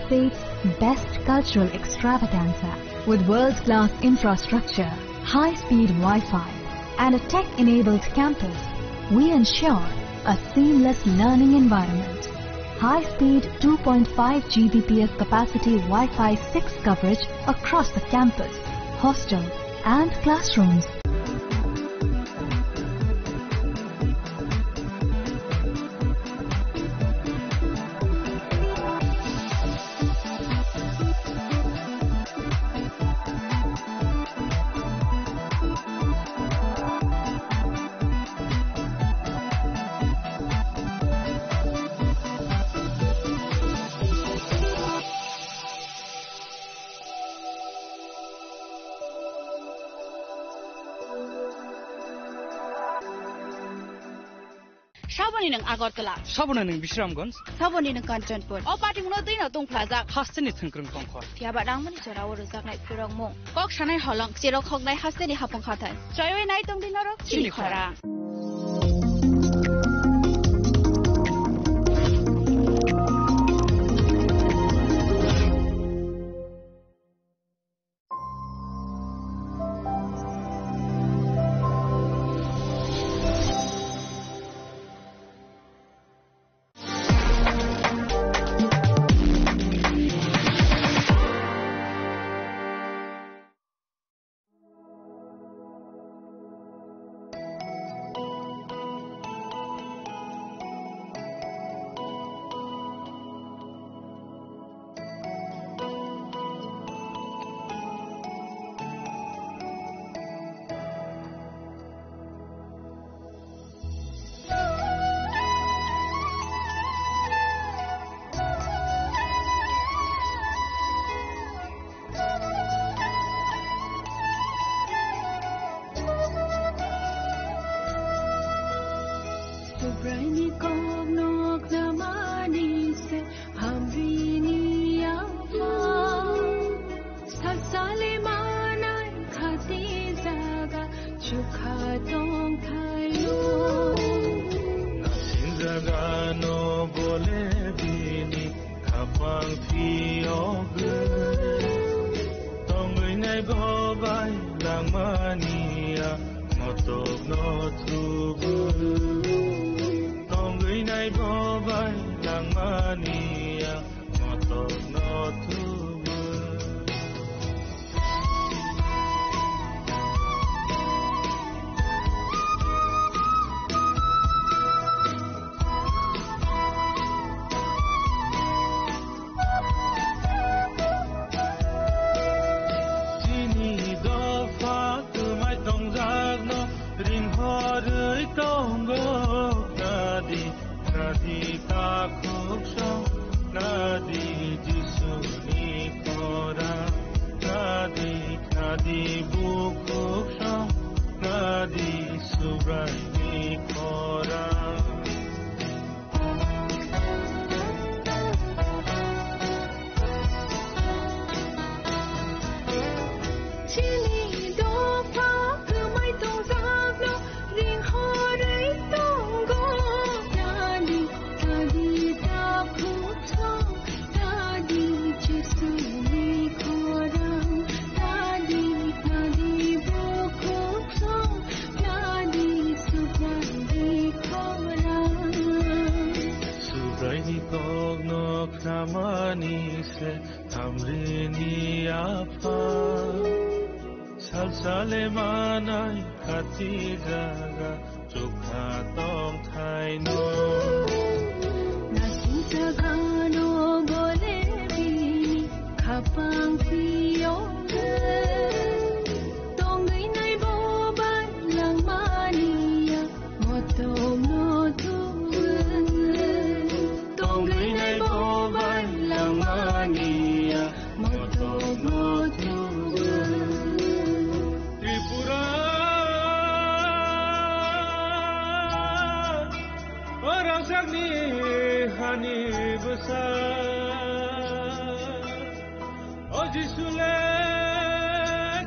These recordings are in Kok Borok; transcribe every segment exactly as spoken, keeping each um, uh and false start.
state's best cultural extravaganza. With world-class infrastructure, high-speed Wi-Fi, and a tech-enabled campus, we ensure a seamless learning environment. High-speed two point five G B P S capacity Wi-Fi six coverage across the campus, hostel, and classrooms. Saboni nwng Agartala. Saboni nwng Bisramganj. Saboni nwng Kanchanpur. O patimungno twino tungphlajak. Hasteni thwngkwrwng tongkhor. Phiyaba nangmani jorao rwjaknai phwrwngmung. Kok sanai holong, cherok hoknai hasteni hapung hathai. Choiwi nai tongdi norok chini chini khorang. Subraini kok nok namani se hamrini yaphang. Sasale manai khati jaga chukha tongthaio. Nasin jaga no bole bini khapang phiyogwi. Tongwi nai bo bai langmani ya motok no thubu. Tongwi nai bo bai langmani ya motok no thubu. Chini dopha kwmai tongjakno ringhorwi tongo nadi. Nadi takhuk song, nadi Jisuni khorang, nadi, nadi bukhuk song, nadi Subraini khorang. Chini dopha kwmai tongjakno ringhorwi tongo. Nadi, nadi takhuk song, nadi Jisuni khorang, nadi, nadi bukhuk song, nadi Subraini khorang. Subraini kokno khnamani se Hamrini apha, salsale manai khati jaga chukha tongthaino. Nasing jagano bole bini khapang phiyogwi, tongwi nai bo bai langmani ya. Motom no tuwe. Tongwi nai bo bai langmani ya. Motom no tuwe. Tripura, o rajani hani bwsa. O Jisu le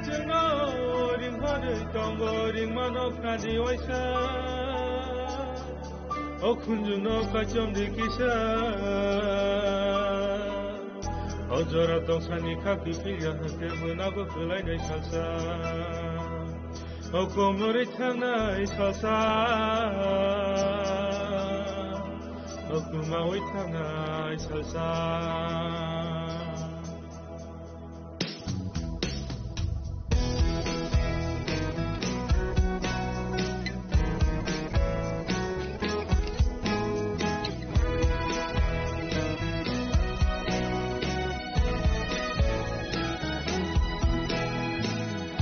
chwngno ringmani tongo, ringmano khnadi waisa. O khunjuno kachomdi kisa. O jora dongsani kha kiphilya hwnkhe mwnago kwlainai salsa. O komorwi thangnai salsa. O kumawi thangnai salsa.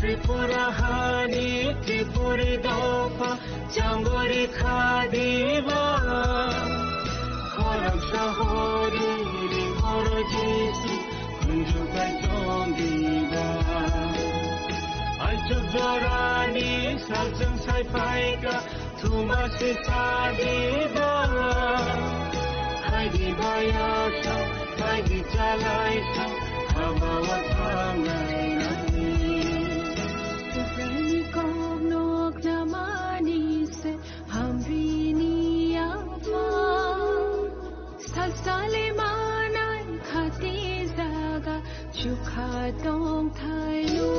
Tripura hani Tripuri dopha chambori khadiba. Khoram sahori ri horo jisi kunju kai tongiba. Aichuk jorani salchung sai phaika. Thuma se sadi ba, haidi baya sa, haidi chalai sa, habawa thangnai nai. Subraini kok nok namani se, hamrini apa. Sasale manai khati jaga chukha tong thaino.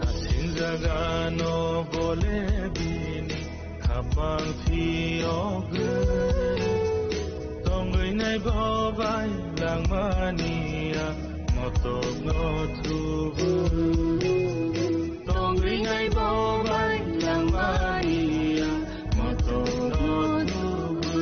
Asing jaga no bole bini khapang phiyogwi. Tongwi nai bobai langmani ya motok no thubu. Tongwi nai bobai langmani ya motok no thubu.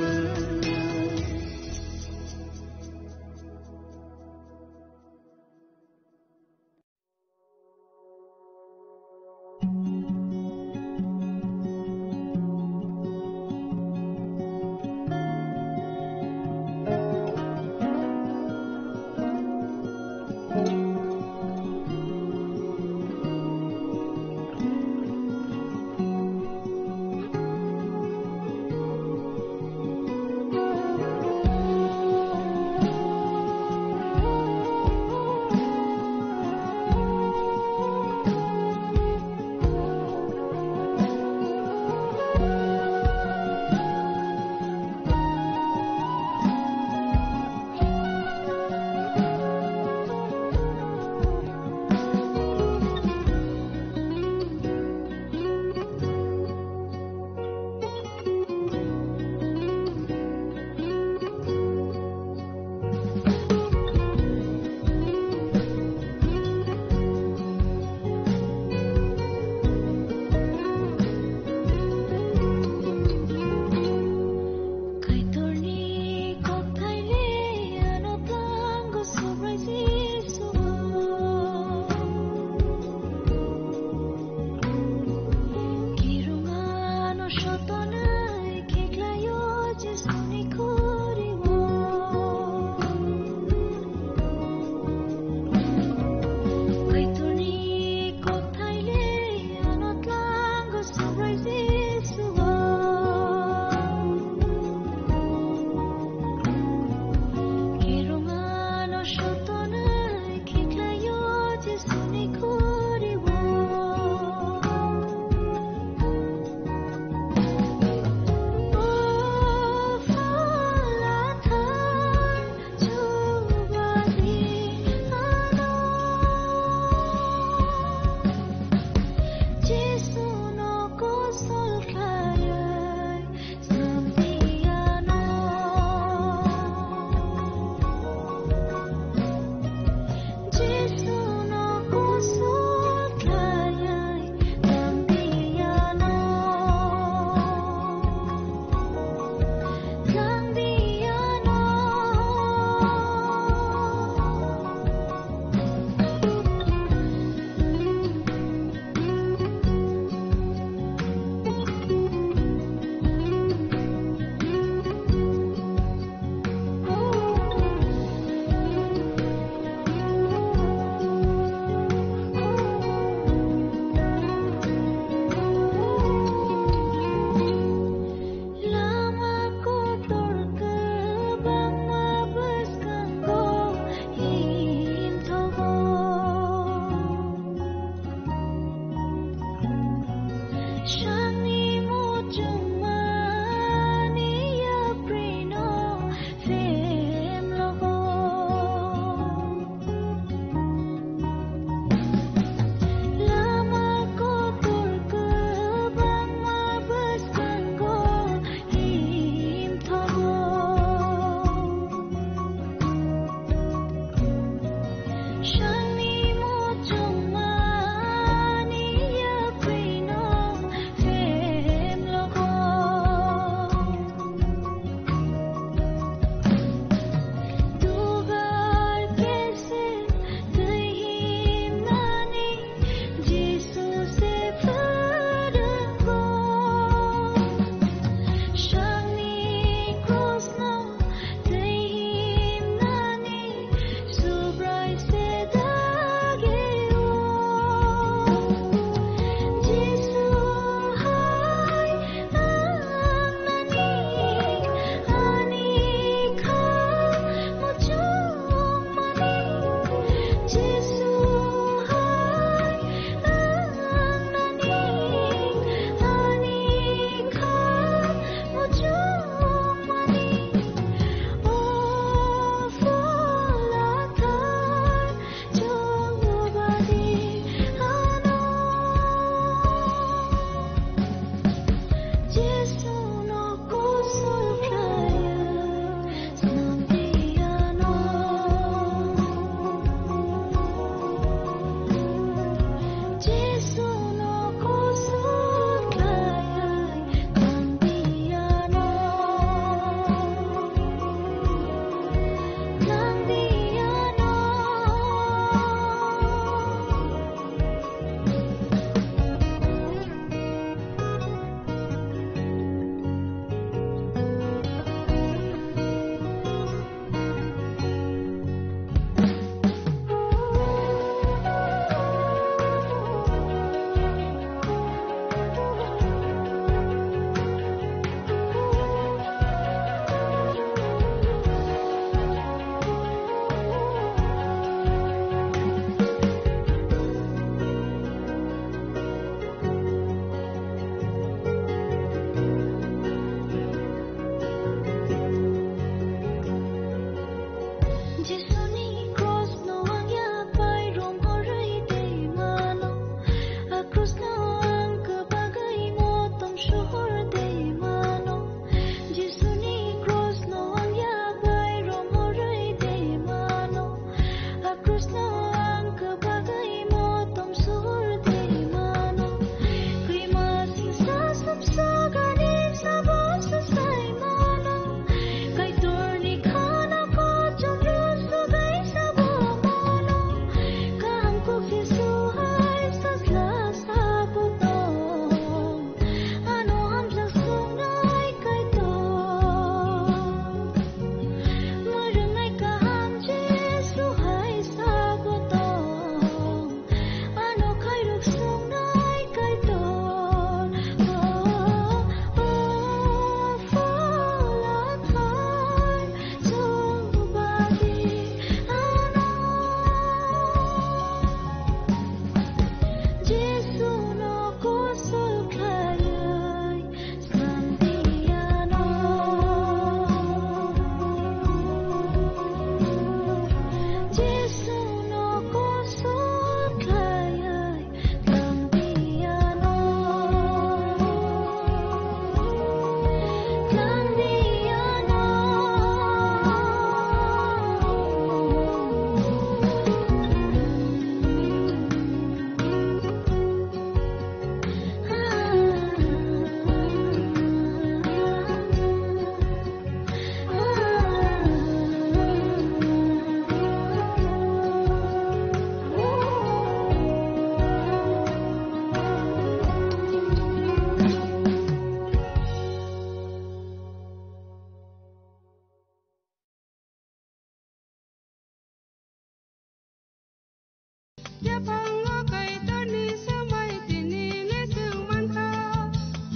Yaphango Kaitorni swmai tini le chwng mankha,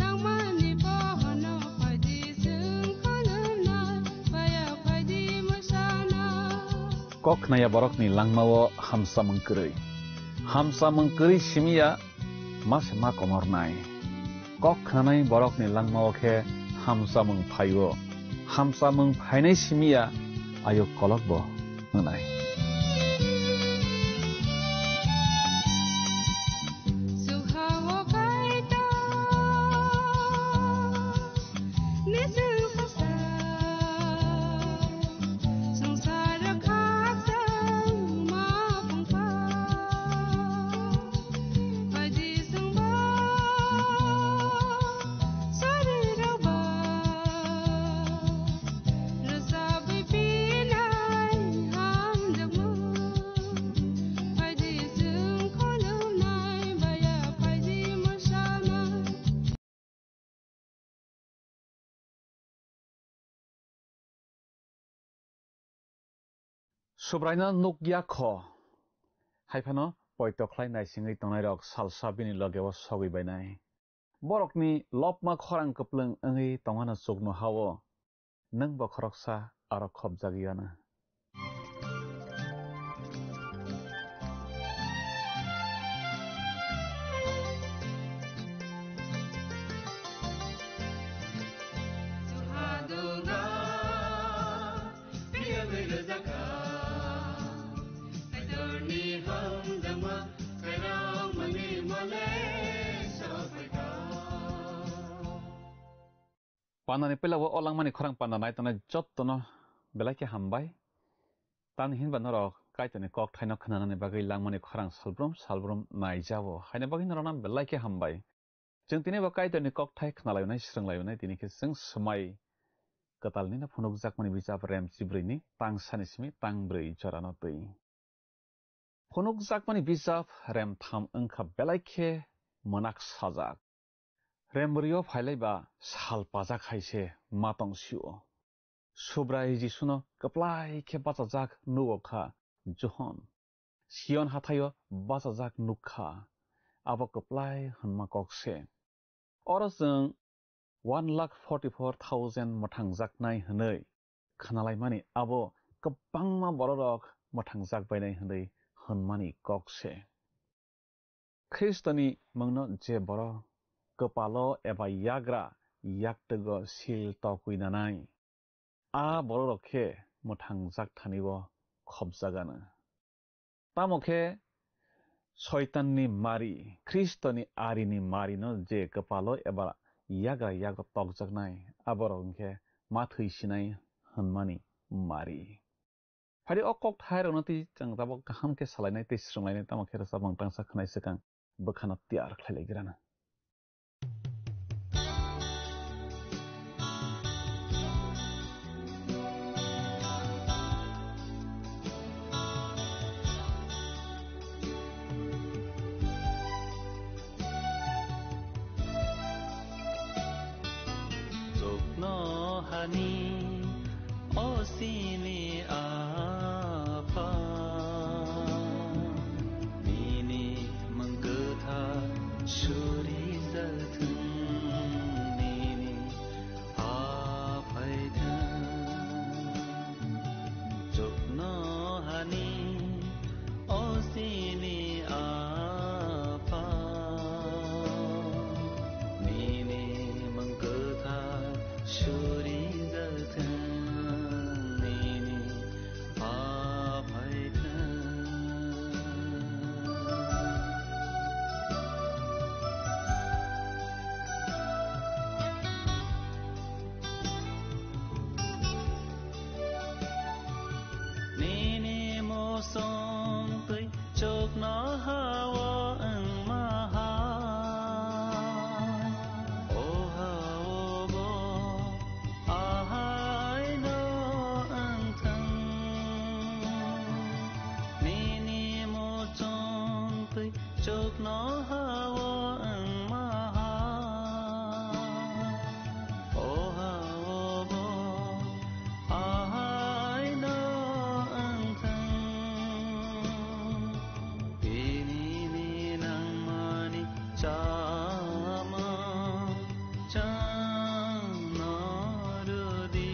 nangmani bohono phaidi chwng khulumnai, baya phaidi mwsana. Kok khnaya borokni langmao hamsamung kwrwi. Hamsamung kwrwi simiya ma se ma komornai. Kok khnanai borokni langmao khe hamsamung phaio. Hamsamung phainai simiya ayuk kolokbo hwnai. Subraino nukya kho, hai phano poito khlai naisingwi tongnairok salsa bini logeo sogwi bainai. Borokni lopma khorang kwplwng wngwi tongmano chukno ha-o, nwng bo khoroksa aro khopjagwi ano. Pandani puila o langmani khorang panda nai tongnai jottono belai khe hambai. Tamni hinba norok Kaitorni kokthaino khnanani bagwi langmani khorang salbrum salbrum naijao. Haini bagwi norokno belai khe hambai. Chwng tini bo Kaitorni kokthai khnalainai, swrwnglainai, tini khe chwng swmai kwtalnino phunukjakmani bijap rem chibrwini tang sani simi tang brwi jorano twi. Phunukjakmani bijap rem tham wngkha belai khe mwnak sajak. Rem bwrwio phailaiba sal pajak hai se ma tong sio. Subrai Jisuno kwplai khe bachajak nugo kha Johon. Sion hathaio bachajak nuk kha. Abo kwplai hwnma kok se. Oro chwng one lakh forty four thousand mwthangjaknai hwnwi khnalaimani abo kwbangma bororok mwthangjak bainai hwnwi hwnmani kok se. Khristoni mungno je borok kwpalo eba yagra yaktwgo sil tokwi nanai, a bororok khe mwthangjak thani-o khopjagano. Tamo khe Soitanni mari, Khristoni arini marino je kwpalo eba yagra yago tokjaknai, aborok hwnkhe ma thwi sinai hwnmani mari. Phari o kok thairokno twi chwng tabok kaham khe salainai tei swrwnglainai, tamo khe rwchapmung tangsa khwnai swkang bwkhano tiyar khlai lai grana. Chuknohani o sini Apha, nini mung kwthar surijak thung, nini ha phai thung. Chuknohani o sini Apha, nini mung kwthar surijak thung, nini ha phai thung. Nini muchung twi chuknoha-o wngma hai, o ha-o bo ahaino wng thung. Nini muchung twi chuknoha-o wngma hai, o ha-o bo ahaino wng thung. Chama chang narudi,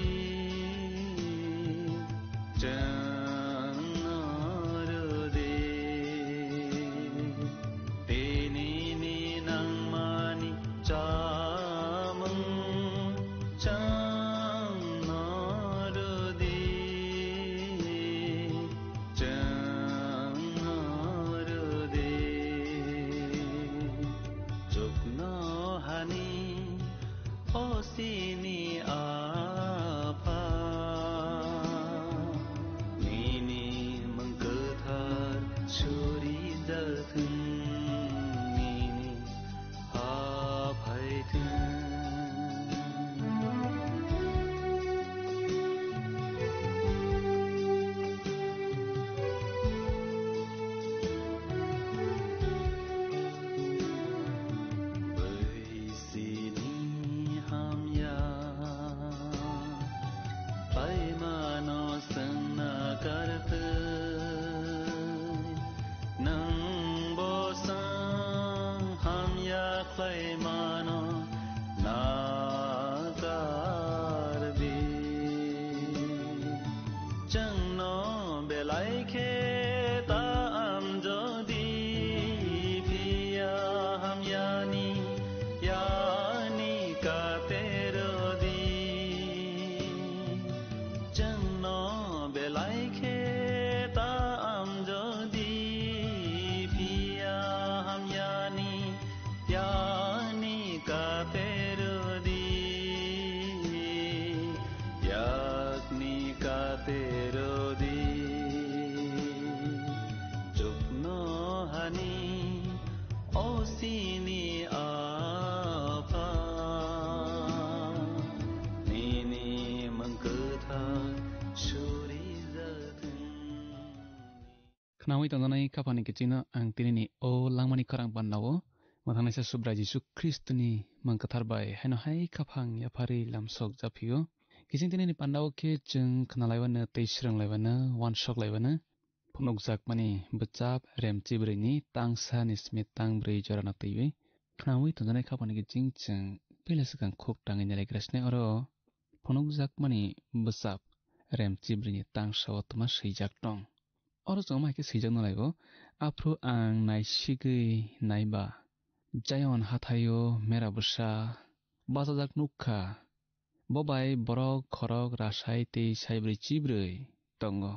chang narudi. Tini ni nangmani chamung chang narudi, chang narudi. Chukno hani o sini apha, nini mung kwthar suri jathung, nini ha phaithung. Bai sini hamya, bai mano sengna kartwi. Nwng bosong hamya khlai mano nakardi. Chwngno belai khe ta amjodi, phiya hamyani yani katerodi. Chwngno belai khe ta amjodi, phiya hamyani yani katerodi, yakni katerodi. Chukno hani o sini apha, nini mung kwthar suri jathung. Khnaui tongjaknai khaphangni kichingno ang tinini o langmani khorang panda-o mwthangnaisa Subrai Jisu Khristoni mang kwthar bai haino hai khaphang yapharwi lamsok japhio. Kiching tinini panda-o khe chwng khnalaiwano tei swrwnglaibano, uansuk laibano phunukjakmani bwchap Remchibrwini tangsa ni simi tangbrwi jorano twiwi khnaui tongjaknai khaphangni kiching chwng puila swkang khuk tangwi nailaikra sini oro phunukjakmani bwchap Remchibrwini tangsa-o twma swijak tong. Oro chwng ma hai khe swijak nalaigo, aphuru ang naisigwi naiba, Zion hathaio mera bwsa bachajak nukha, bo bai borok khorok rasai tei saibrwi chibrwi tongo.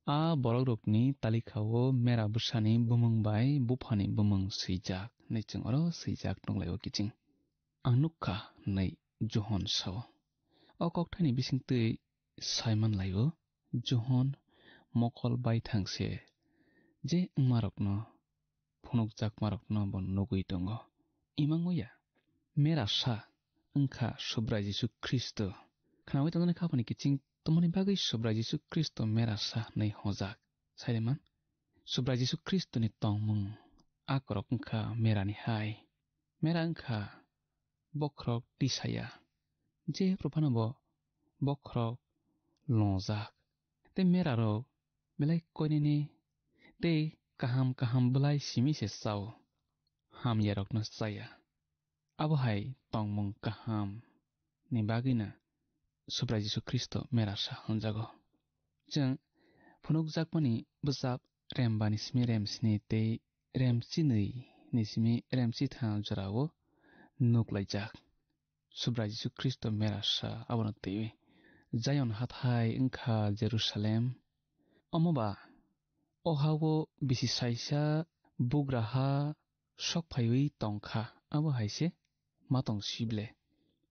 A borokrokni talikha-o mera bwsani bumung bai buphani bumung swijak, hinwi chwng oro swijak nukhlaio kiching. Ang nukha, hinwi Johon sao. O kokthaini bisingtwi saiman laio, Johon mokol baithang se je wngmarokno phunukjakmarokno bo nugwi tongo. Imang ya, mera sa wngkha Subrai Jisu Khristo. Khnaui tongjaknai khaphani kiching tomoni bagwi Subrai Jisu Khristo mera sa hwnwi hojak. Saileman, Subrai Jisu Khristoni tongmung akorok wngkha merani hai. Mera wngkha bokhorok tisaya, je phuru phano bo bokhorok longjak. Tei merarok belai koinene tei kaham kaham bwlai simi se chao, hamyarokno chaya. Abo hai tongmung kaham ni bagwino Subrai Jisu Khristo mera sa hwnjago. Chwng phunukjakmani bwchap Rembani simi Remsni tei Remchinwi ni simi Remchitham jorao nuklaijak. Subrai Jisu Khristo mera sa abono twiwi, Zion hathai wngkha Jerusalem. Omo ba o ha-o bisi saisa bugraha sok phaiwi tongkha, abo hai se ma tong sible.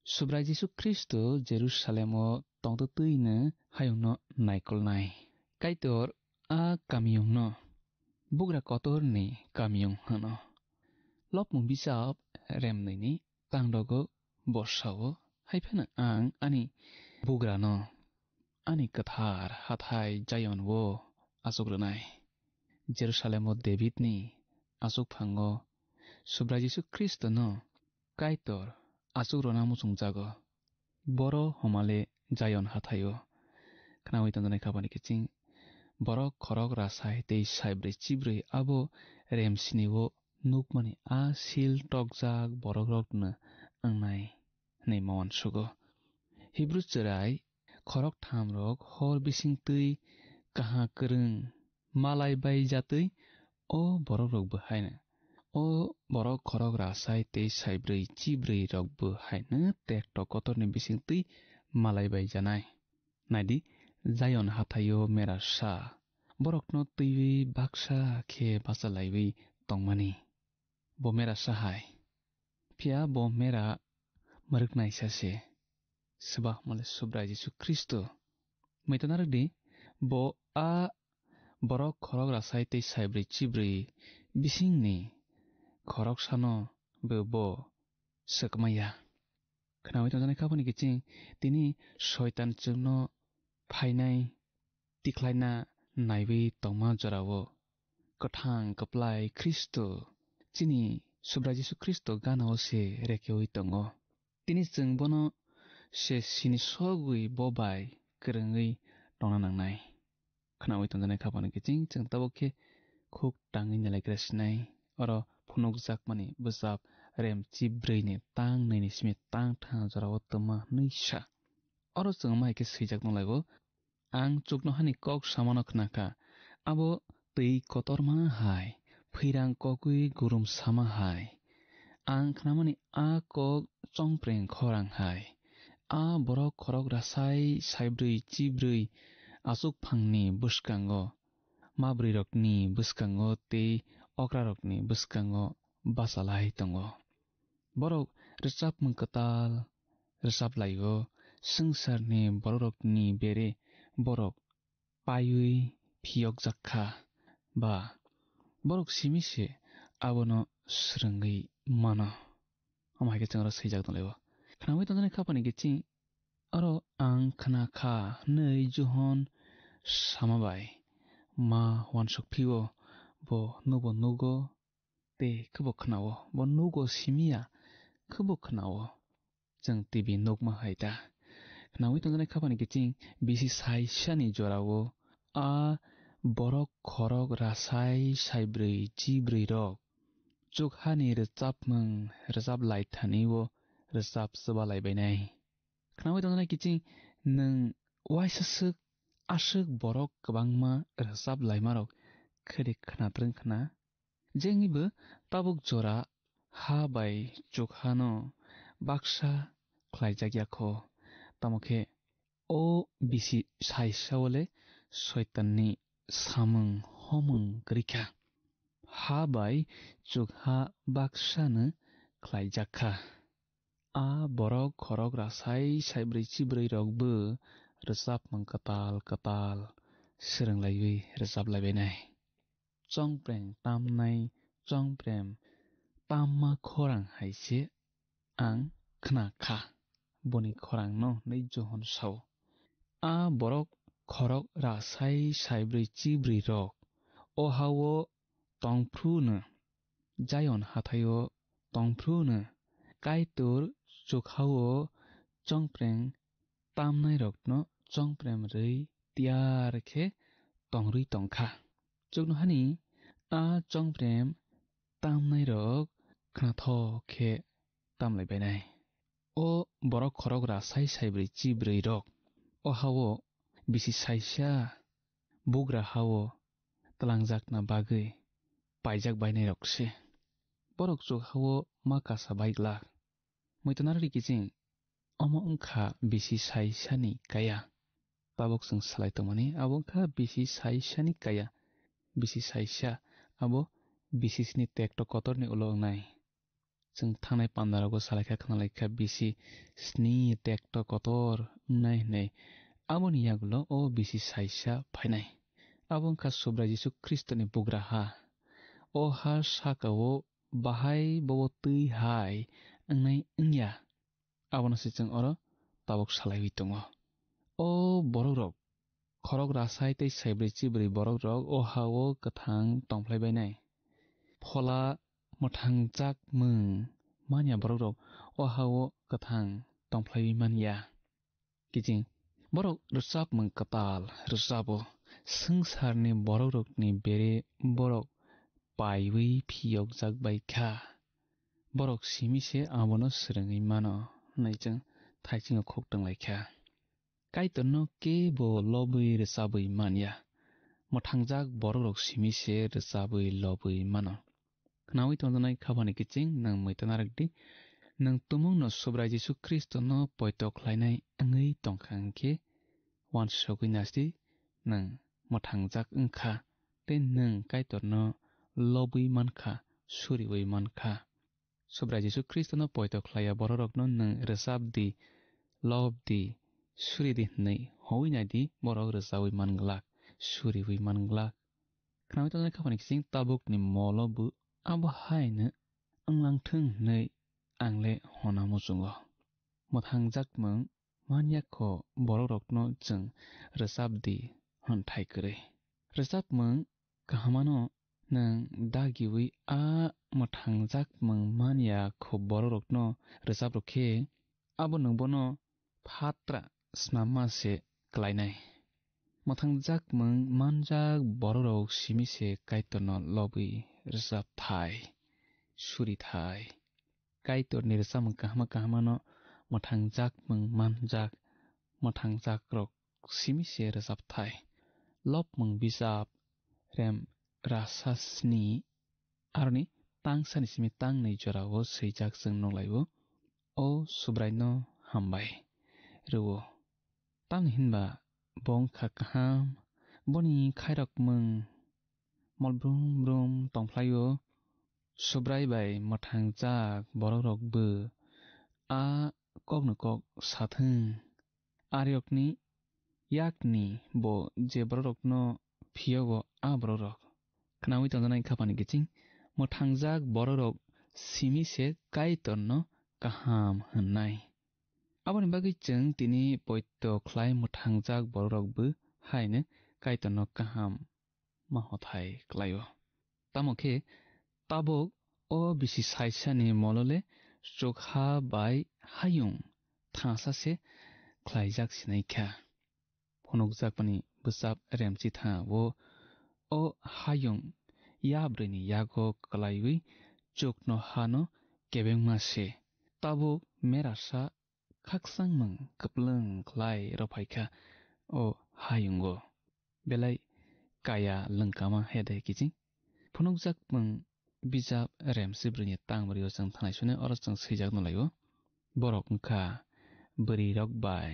Subrai Jisu Khristo Jerusalem-o tongtwtwino hayungno naikolnai. Kaitor a kamiyungno bugra kotorni kamiyung hwno. Lopmung bijap Remnwini tangdogo bosao, hai phano ang ani bugrano ani kwthar hathai Zion-o achuk rwnai. Jerusalem-o Davidni achukphango Subrai Jisu Khristono Kaitor achuk rwna muchungjago. Boro homale Zion hathaio. Khnaui tongjaknai khabani kiching borok khorok rasai tei saibrwi chibrwi abo Remsni-o nukmani a sil tokjak borokrokno wngnai hwnwi ma uansugo. Hibru chwrai khoroktham rok hor bising twi kaha kwrwng malai bai jatwi o borok rok bo haino. O borok khorok rasai tei saibrwi chibrwi rok bo haino tekto kotorni bising twi malai bai janai. Naidi, Zion hathaio mera sa borokno twiwi baksa khe bachalaiwi tongmani. Bo mera sa hai. Phiya bo mera mwrwknaisa se. Swbahmale Subrai Jisu Khristo. Mwitana rwdi, bo a borok khorok rasai tei saibrwi chibrwi bisingni khoroksano bo, bo swkmaya. Khnawi tongjaknai kha boni kiching tini Soitan chwngno phainai tikhlaina naiwi tongma jorao kwthang kwplai Khristo chini Subrai Jisu Khristo ganao se rekeui tongo. Tini chwng bono se sini sogwi bo bai kwrwngwi tongna nangnai. Khnaui tongjaknai kha boni kiching chwng tabuk khe khuk tangwi nalaigra sinai. Oro phunukjakmani bwsap rem chibrwini tang nini simi tang tha jorao twma hwnwi sa. Oro chwng mai khe swijak nung laibo, "Ang chuknohani kok samano khna kha, abo twi kotorma hai, phwirang kokwi gurum sama hai. Ang khnamani a kok chongpreng khorang hai. A borok khorok rasai saibrwi chibrwi achukphangni bwskango, mabrwirokni bwskango tei okrarokni bwskango bachalai tongo. Borok rwchapmung kwtal rwchaplai-o, swngcharni borokrokni bere borok paiwi phiyokjak kha, ba borok simi se abono swrwngwi mano." Omo hai khe chwng oro swijak tonglaio. Khnaui tongjaknai kha boni kiching, oro ang khna kha hwnwi Johon sama bai ma uansuk phio, bo nubo nugo tei khe bo khnao, bo nugo simi ya khe bo khnao. Chwng T V nukma hai ta. Khnaui tongjaknai kha boni kiching bisi saisani jorao a borok khorok rasai saibrwi chibrwi rok chukhani rwchapmung rwchap lai thani o rwchap chuba lai bainai. Khnaui tongjaknai kiching nwng waisa swk aswk borok kwbangma rwchap laimarok khede khna twrwng khna. Jengnibo tabuk jora ha bai chukhano baksa khlaijak ya kho, tamo khe o bisi saisa o le Soitanni samung homung kwrwi kha. Ha bai chukha baksano khlaijak kha. A borok khorok rasai saibrwi chibrwi rok bo rwchapmung kwtal kwtal swrwng laiwi rwchap lai bainai. Chongpreng tamnai chongprem tamma khorang hai se ang khna kha, boni khorang no hwnwi Johon sao. A borok khorok rasai saibrwi chibrwi rok o ha o tong phru no, Zion hathai o tong phru no, Kaitor chukha o chongpreng tamnai rok no chongprem rwi tiyar khe tong rwi tong kha. Chuknohani a chongprem tamnai rok khnathok khe tam lai bainai. O borok khorok rasai saibrwi chibrwi rok o ha o bisi saisa bugra ha o twlangjakna bagwi paijak bainai rok se. Borok chukha o ma kasa bai glak. Muitu narwkdi kiching, omo wngkha bisi saisani kaya. Tabuk chwng salai tongmani, abo wngkha bisi saisani kaya. Bisi saisa, abo bisi sini tekto kotorni ulo wngnai. Chwng thangnai pandarogo salaikha, khwnalaikha bisi sini tekto kotor wngnai hwnwi. Aboni yagulo o bisi saisa phainai. Abo wngkha Subrai Jisu Khristoni bugra ha. O ha saka-o bahai bobo twi hai wngnai wngya. Abono se chwng oro tabuk salaiwi tongo. O borokrok khorok rasai tei saibrwi chibrwi borokrok o ha-o kwthang tongphlai bainai. Phola mwthangjakmung manya borokrok o ha-o kwthang tongphlaiwi manya. Kiching borok rwchapmung kwtal rwchabo, swngcharni borokrokni bere borok paiwi phiyokjak bai kha. Borok simi se abono swrwngwi mano hwnwi chwng thaisingo khok twng lai kha. Kaitorno kebo lobwi rwchabwi man ya. Mwthangjak borokrok simi se rwchabwi lobwi mano. Khnaui tongjaknai khapani kiching nwng muitan narwk di. Nwng tumungno Subrai Jisu Khristono poito khlainai wngwi tongkha hwnkhe, uansugwi nasi nwng mwthangjak wngkha tei nwng Kaitorno lobwi mankha, suriui mankha. Subrai Jisu Khristono poito khlaiya bororokno nwng rwchap di, lob di, suri di hwnwi hoi nai di, borok rwchaui man glak, suriui man glak. Khnaui tongnai khapani kiching tabukni molo bo abo haino wnglang thung hwnwi ang le hona muchungo. Mwthangjakmung man ya kho borokrokno chwng rwchap di hwn thai kwrwi. Rwchapmung kahamano nwng dagiui a mwthangjakmung man ya kho borokrokno rwchap rw khe, abo nwng bono phatra snamma se klainai. Mwthangjakmung manjak borokrok simi se Kaitorno lobwi rwchap thai, suri thai. Kaitorni rwchapmung kahama kahamano mwthangjakmung manjak, mwthangjakrok simi se rwchap thai. Lobmung bijap rem rasa sni aroni tangsani simi tangnwi jorao swijak chwng nukhlai-o, O Subraino hambai rw-o. Tamni hinba bo wngkha kaham, boni khairokmung mol brum brum tongphlai-o. Subrai bai mwthangjak borokrok bo a kokno kok sathwng. Ariokni yakni bo je borokrokno phiyogo a borokrok. Khnaui tongjaknai khapani kiching, mwthangjak borokrok simi se Kaitorno kaham hwnnai. Aboni bagwi chwng tini poito khlai mwthangjak borokrok bo haino Kaitorno kaham ma hothai klai-o. Tamo khe tabuk o bisi saisani molo le chukha bai hayung thangsa se khlaijak sinai kha. Phunukjakmani bwchap remchi tha o, o hayung yabrwini yago kwlaiwi chukno hano kebengma se. Tabuk merasa khakchangmung kwplwng khlai rwphaikha o hayungo. Belai kaya lwngkama hede kiching. Phunukjakmung bijap remsibrwini tangmwrwio chwng thanai sune oro chwng swijak nulaio. Borok wngkha bwrwirok bai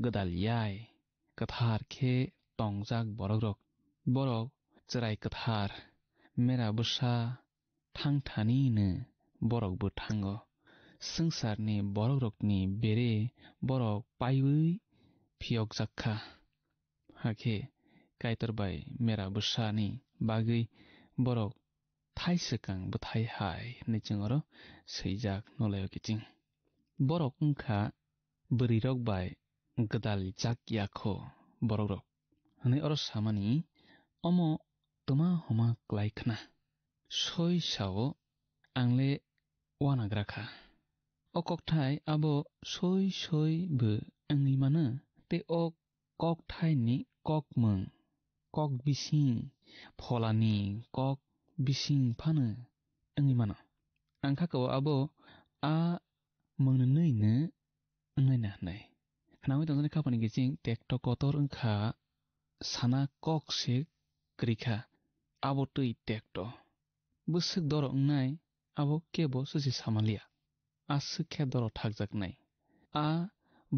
gwdal yai kwthar khe tongjak borokrok. Borok chwrai kwthar, mera bwsa thang thanino borok bo thango. Swngcharni borokrokni bere borok paiwi phiyokjak kha. Hakhe Kaitor bai mera bwsani bagwi borok thai swkang bwthai hai hwnwi chwng oro swijak nulaio kiching. Borok wngkha bwrwirok bai gwdal jak ya kho borokrok. Hwnwi oro samani, omo twma homa klai khna. Soi sao ang le uanagra kha. O kokthai abo soi soi bo wngwi mano, tei o kokthaini kokmung, kok bising, pholani kok bising phano wngwi mano. Ang kha kao abo a mwngnwino wngnai na hwnwi. Khnaui tongjaknai khapani kiching tekto kotor wngkha sana kok se kwrwi kha, abo twi tekto. Bwswk doro wngnai abo kebo swse samaliya. Aswk khe doro thakjaknai. A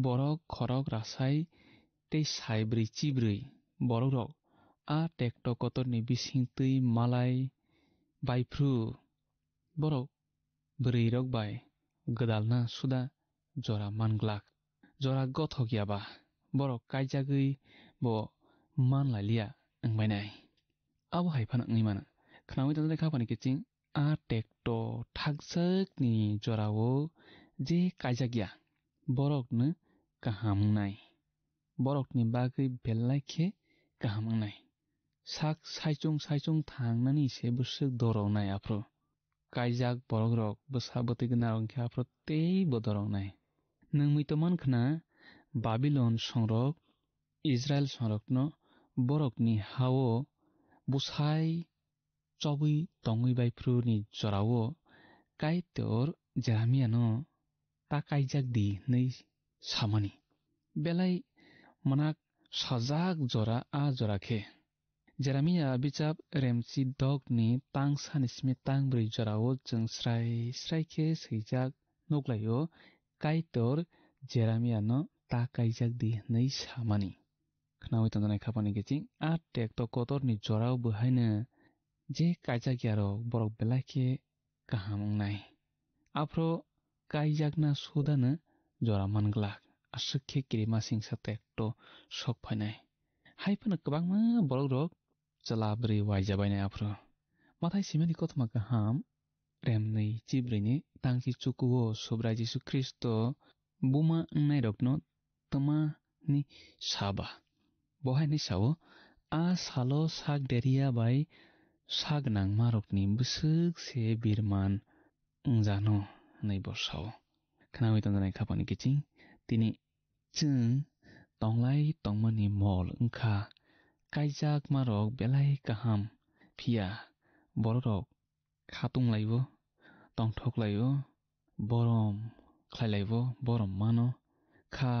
borok khorok rasai tei saibrwi chibrwi borokrok a tekto kotorni bising twi malai baiphru borok bwrwirok bai gwdalna suda jora man glak. Jora gothok ya ba borok kaijagwi bo man lai liya wng bainai. Abo hai phano wngwi mano. Khnaui tongjaknai khapani kiching a tekto thakjakni jorao je kaijak ya borokno kaham wngnai. Borokni bagwi belai khe kaham wngnai. Sak saichung saichung thangnani se bwswk doro wngnai aphuru. Kaijak borokrok bwsa bwtwi gwnarok wngkhe aphuru teibo doro wngnai. Nwng muitu man khna Babilon songrok Israil songrokno borokni ha-o bwsai chobwi tongwi baiphru ni jorao Kaitor Jeremiano ta kaijak di hwnwi samani. Belai mwnak sajak jora a jora khe. Jeremia bichap remchi dok ni tang sani simi tang bwrwi jorao chwng srai srai khe swijak nuklaio, Kaitor Jeremiano ta kaijak di hwnwi samani. Khnaui tongjaknai khapani kiching a tekto kotor ni jorao bo haino je kaijak yarok borok belai khe kaham wngnai. Aphro kaijakna sudano jora man glak, aswk khe kirima singsa tekto sok phainai. Hai phano kwbangma borok rok chwla bwrwi waija bainai aphro. Mathai simani kothoma kaham, remnwi chibrwini tangchi chukuo Subrai Jisu Khristo buma wngnairokno twmani saba. Bo hai hwnwi sao, "A salo sak deria bai sak nangmarokni bwswk se birman wngjano," hwnwi bo sao. Khnaui tongjaknai khapani kiching tini chwng tonglai tongmani mol wngkha. Kaijakmarok belai kaham, phiya bororok khatung laio, tongthok laio, borom khlai laio, borom mano, kha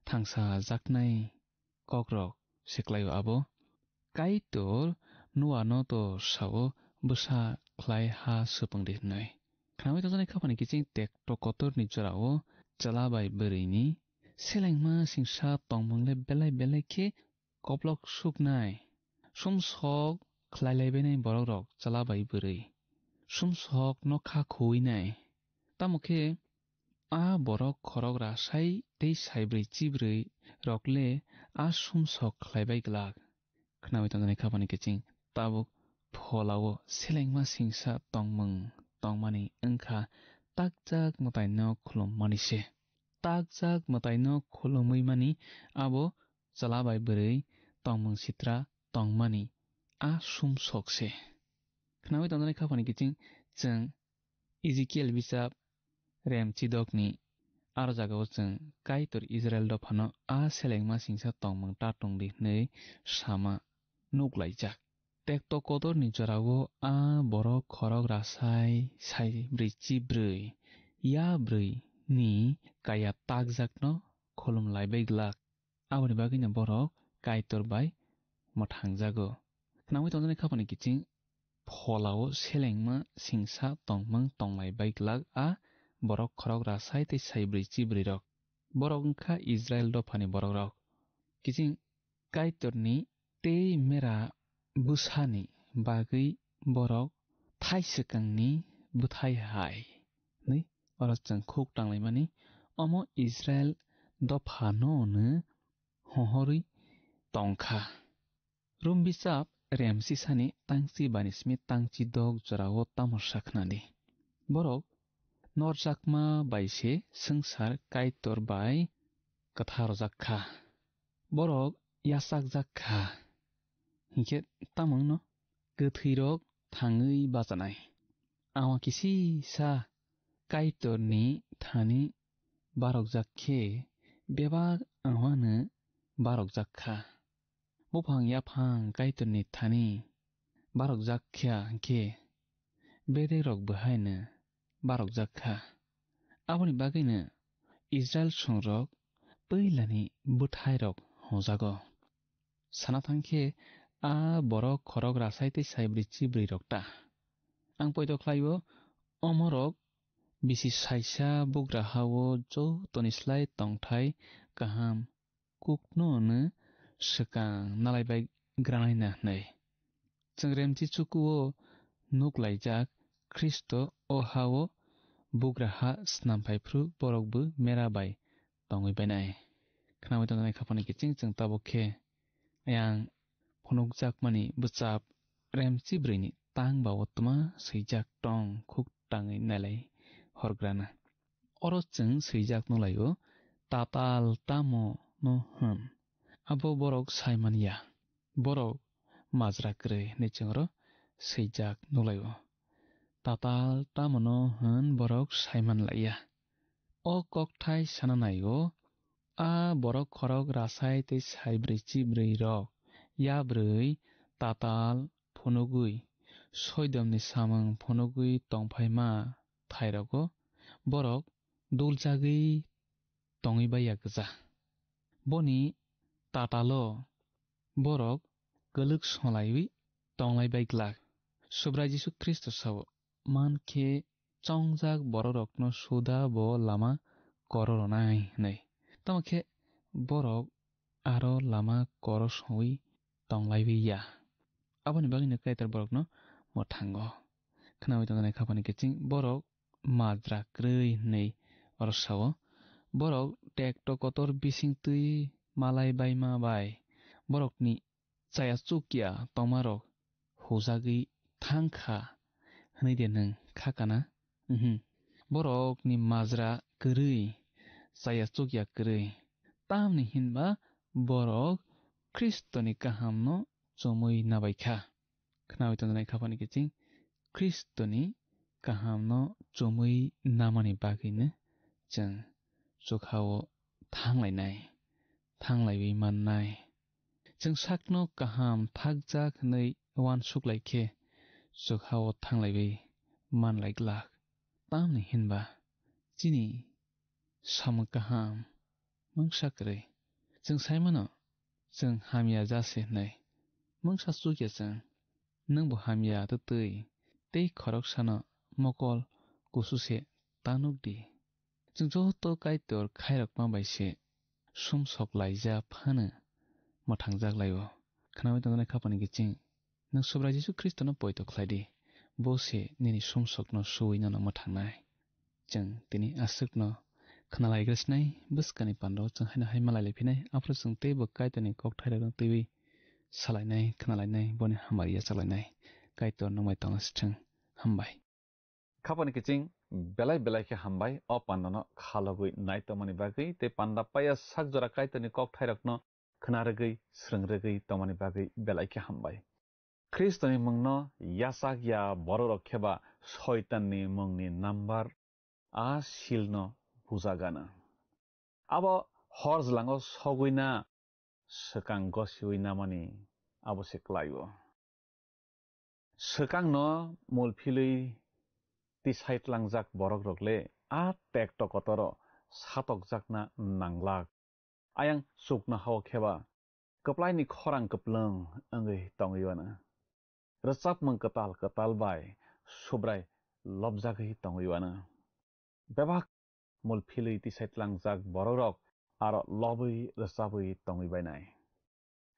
thangsa jaknai kokrok se khlaio abo. Kaitor Noano to sao, "Bwsa khlai ha swpwng di," hwnwi. Khnaui tongjaknai khapani kiching tekto kotorni jorao chwla bai bwrwini selengma singsa tongmung le belai belai khe koplok suknai. Sumsok khlai laibainai borok rok chwla bai bwrwi. Sumsok no kha khuwi nai. Tamo khe a borok khorok rasai tei saibrwi chibrwi rok le a sumsok khlai bai glak. Khnaui tongjaknai khapani kiching tabuk pholao selengma singsa tongmung tongmani wngkha takjak mwtaino khulummani se. Takjak mwtaino khulumwi mani abo chwla bai bwrwi tongmung sitra tongmani a sumsok se. Khnaui tongjaknai khapani kiching chwng Ezekiel bichap rem chidokni aro jagao chwng Kaitor Israel dophano a selengma singsa tongmung ta tong di hwnwi sama nuklaijak. Tekto kotorni jorao a borok khorok rasai sai brwi chibrwi ya brwi ni kaya takjakno khulum laibai glak. Aboni bagwino borok Kaitor bai mwthangjago. Khnaui tongjaknai khapani kiching pholao selengma singsa tongmung tonglai bai glak a borok khorok rasai tei saibrwi chibrwi rok. Borok wngkha Israel dophani borok rok. Kiching Kaitorni tei mera bwsani bagwi borok thai swkangni bwthai hai hwnwi oro chwng khuk tanglaimani, omo Israel dophano hwnwi hohorwi tongkha. Rom bichap rem sisani tangchi bani simi tangchi dok jorao tamo sakhnani. Borok norjakma bai se swngchar Kaitor bai kwtharjak kha. Borok yachakjak kha. Hinkhe tamo wngno kwthwirok thangwi bachanai. Awa kisisa Kaitorni thani barokjak khe bebak awano barokjak kha. Buphang yaphang Kaitorni thani barokjak kha hinkhe bedekrok bo haino barokjak kha. Aboni bagwino Israel songrok puilani bwthairok hwnjago. Sana thang khe a borok khorok rasai tei saibrwi chibrwi rok ta. Ang poito khlaio, omorok bisi saisa bugra hao jotoni slai tongthai kaham kukno no swkang nalai bai granai na hwnwi. Chwng remchi chukuo nuk laijak Khristo o ha-o bugra ha snam phai phru borok bo mera bai tongwi bainai. Khnaui tongjaknai khaphani kiching chwng tabuk khe ayang phunukjakmani bwchap remchi bwrwini tang ba o twma swijak tong khuk tangwi nailai horgrana. Oro chwng swijak nulaio, tatal tamo no hwn, abo borok sai man ya. Borok majra kwrwi hwnwi chwng oro swijak nulaio. Tatal tamo no hwn borok sai man lai ya. O kokthai sana naio, a borok khorok rasai tei saibrwi chibrwi rok yabrwi tatal phunugwi Soidomni samung phunugwi tongphaima thairogo borok duljagwi tongwi baiya gwja. Boni tatalo borok kwlwk solaiwi tonglai bai glak. Subrai Jisu Khristo sao, "Man khe chongjak bororokno suda bo lama koro rwnai," hwnwi. Tamo khe borok aro lama koro songwi tonglaiwi ya. Aboni bagwino Kaitor borokno mwthango. Khnawi tongjanai khapani kiching borok majra kwrwi hwnwi oro sao. Borok tekto kotor bising twi malai baima bai borokni chaya chukya tongmarok hujagwi thang kha hwnwi de nwng kha kana? Uhmm. Borokni majra kwrwi, chaya chukya kwrwi. Tamni hinba borok Khristoni kahamno chumui nabai kha. Khnawi tongjanai khapani kiching Khristoni kahamno chumui namani bagwino chwng chukhao thanglainai, thanglaiwi mannai. Chwng sakno kaham thakjak hwnwi uansuk lai khe, chukhao thanglaiwi man lai glak. Tamni hinba chini samung kaham mungsa kwrwi. Chwng sai mano, chwng hamya ja se hwnwi. Mungsa chukya chwng, nwng bo hamya twtwi tei khoroksano mokol kusu se ta nuk di. Chwng joto Kaitor khairokma bai se sumsok laija phano mwthangjak lai-o. Khnawi tongjaknai khapani kiching, nwng Subrai Jisu Khristono poito khlai di, bo se nini sumsokno suwi nono mwthangnai. Chwng tini aswkno khna lai gra sinai, bwskani pandao chwng haino hai malai lai phinai, aphuru chwng teibo Kaitorni kokthairokno twiwi salainai, khna lainai, boni hamari yachak lainai. Kaitor nwng bai tongna sithwng. Hambai. Khapani kiching belai belai khe hambai o pandano khalogwi nai tongmani bagwi tei panda paiya sak jora Kaitorni kokthairokno khna rwgwi, srwng rwgwi tongmani bagwi belai khe hambai. Khristoni mungno yachak ya bororok kheba Soitanni mungni number a silno bujagana. Abo hor jlango sogwina swkang gosiwi namani abo se klai-o. Swkangno mul philwi tisai tlangjak borokrok le a tekto kotoro satokjakna nanglak. Ayang chuknoha-o kheba kwplaini khorang kwplwng wngwi tongwi uanw. Rwchapmung kwtal kwtal bai Subrai lobjagwi tongwi uanw. Bebak mul philwi tisai tlangjak borokrok aro lobwi rwchabwi tongwi bainai.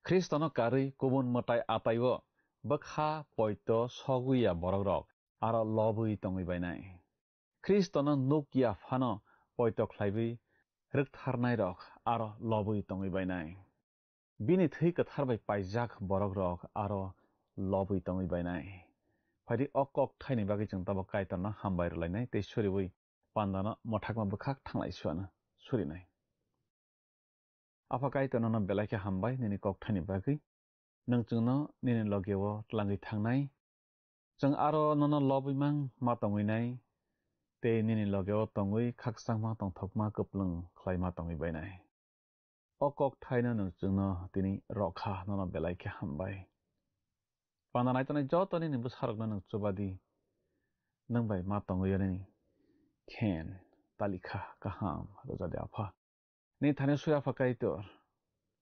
Khristono karwi kubun mwtai atai-o bwkha poito sogwi ya borokrok aro lobwi tongwi bainai. Khristono nuk ya phano poito khlaiwi rwktharnairok aro lobwi tongwi bainai. Bini thwi kwthar bai paijak borokrok aro lobwi tongwi bainai. Phaidi o kok thaini bagwi chwng tabok Kaitorno hambai rwlainai tei suriwi pandano mwthakma bwkhak thanglai suanw surinai. Apha Kaitor nono belai khe hambai nini kok thaini bagwi. Nwng chwngno nini logeo tlangwi thangnai. Chwng aro nono lobwi mang ma tongwi nai tei nini logeo tongwi khakchangma tongthokma kwplwng khlaima tongwi bainai. O kok thaino nwng chwngno tini rokha, nono belai khe hambai. Panda naitonai joto nini bwsarokno nwng chubadi, nwng bai ma tongwi nini khen talikha kaham rwjadi Apha. Nini thani swi Apha Kaitor,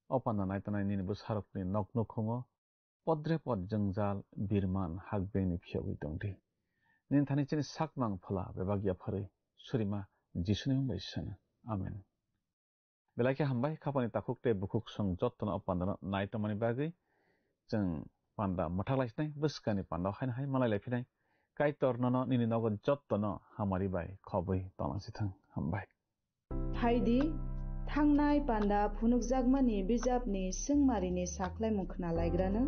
o panda naitonai nini bwsarokni nok nukhungo podre pod jwngjal birman hakbengni phiyogwi tongdi. Nini thani chini sakmang phola bebak yapharwi surima Jisuni mung bai sana. Amen. Belai khe hambai, khapani takhuk tei bukhuk song jottono o pandano nai tongmani bagwi chwng panda mwthak lai sinai, bwskani panda haino hai malai lai phinai. Kaitor nono nini nogo jottono hamari bai khobwi tonglang sithang. Hambai. Phaidi, thangnai panda phunukjakmani bijapni swngmarini sakhlaimung khna laigrano.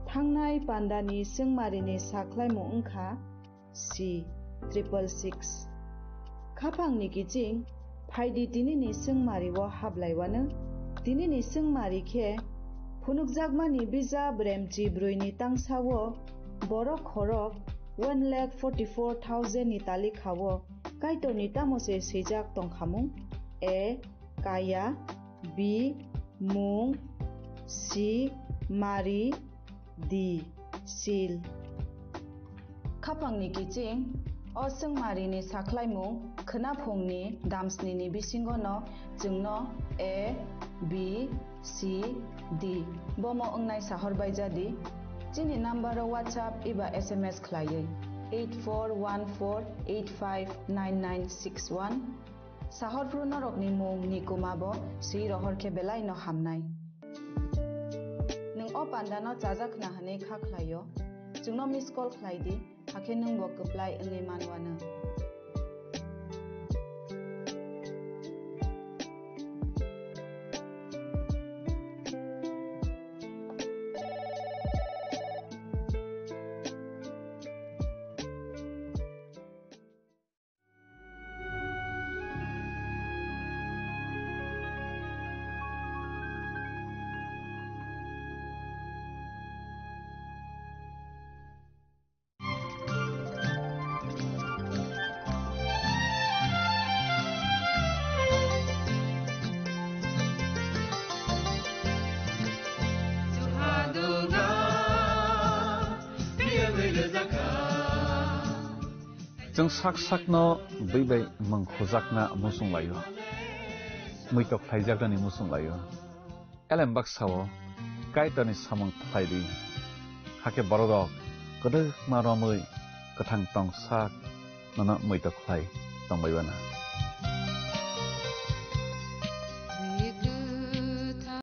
Thangnai pandani swngmarini sakhlaimung wngkha C triple six. Khapangni kiching, phaidi tinini swngmario hablaiwano. Tinini swngmari khe, phunukjakmani bijap Remchi brwini tangsao borok khorok one lakh forty-four thousand ni talikhao Kaitorni tamo se swijak tongkhamung? A. Kaya. B. Mung. C. Mari. D. Sil. Khapangni kiching, o chwngmarini sakhlaimung khwnaphungni damsnini bisingono chwngno A, B, C, D bomo wngnai sahor baijadi. Chini nambaro WhatsApp eba S M S khlaiwi eight four one four eight five nine nine six one. Sahorphru norokni mung ni kuma bo swi rohor khe belai no hamnai. Nwng o panda no chajak khna hwnwi kha khlaio, chwngno miss call khlai di, hakhe nwng bo kwplai wngwi man uanw. Chwng sak sakno bwi bai mung khujakna muchung laio, muitok khlaijaknani muchung laio. Elem baksa-o Kaitorni samung khlai di, hakhe bororok kwdwkma romwi kwthang tong sak nono muitok khlai tongbai uanw.